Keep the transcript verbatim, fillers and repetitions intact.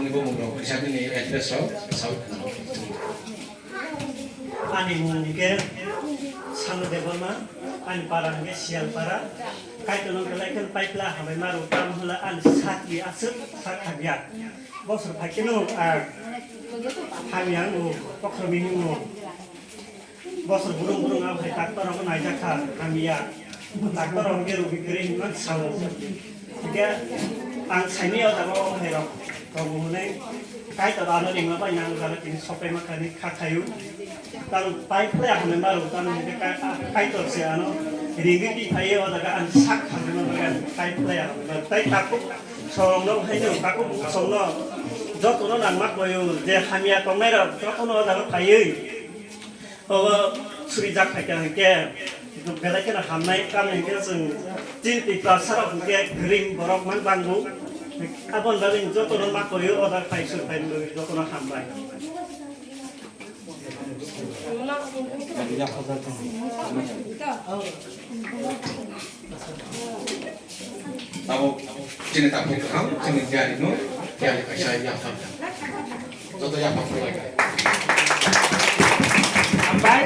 Ani bumung rok kisa bini address rok sawi khna. Ani mung hwnkhe Sanu Debbarma, ani para hwnkhe Sialpara. Kaitor no belai khe paipla hamai maro, tamo hwnla ani sakni aswk sak hamya. Bosor phaikhe no ang hamya wngo, kokrwmi wngo. Bosor burung burung ang hai doctor rok naijak kha, hamya. Doctor rok hwnkhe rugi kwrwi hinwi sao. Hwnkhe ang saimanya o jaga o hai rok tongo hwnwi Kaitor ano ringma bai nang jaga tini sopai ma kha ni kha khayu. Tamo pai phlai ako member o tamo hwnkhe Kaitor se ano ringwi twi phaiwi o jaga ang sak kha hwnwi ma jaga pai phlai ako member. Tai takhuk songno hai no takhuk songno jotono nangma koyo je hamya tongnai rok jotono o jaga phaiwi. Obo surijak phaikha hwnkhe belai kheno hamnai, tamni hwnkhe chwng chini Tiprasa rok hwnkhe gring borok man bango. Aboni bagwi jotono ma koyo order pai sur pai jotono hambai. Tabuk chini takhuk kwthang, chini diyari no, diyari kaisa yaphang. Joto yaphang khlai. Hambai.